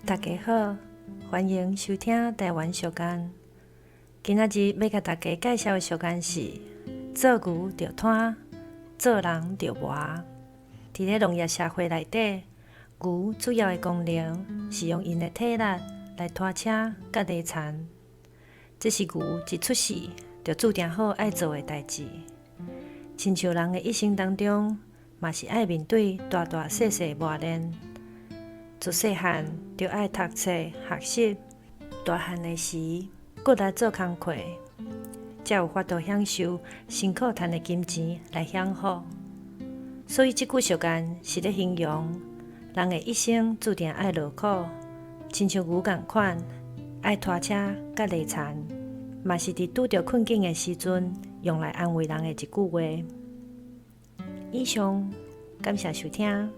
大家好，歡迎收聽台灣俗諳。今仔日欲共大家介紹的俗諳是：做牛著拖，做人著磨。佇咧農業社會內底，牛主要的功能是用𪜶的體力來拖車佮犁田。這是牛一出世就註定好愛做的代誌。親像人的一生當中，嘛是愛面對大大細細磨練。自細漢就愛讀冊學習，大漢的時閣來做工課，才有法度享受辛苦趁的金錢來享福。所以這句俗諳是咧形容人的一生注定愛落苦，親像牛仝款，愛拖車佮犁田，嘛是佇拄著困境的時陣用來安慰人的一句話。以上，感謝收聽。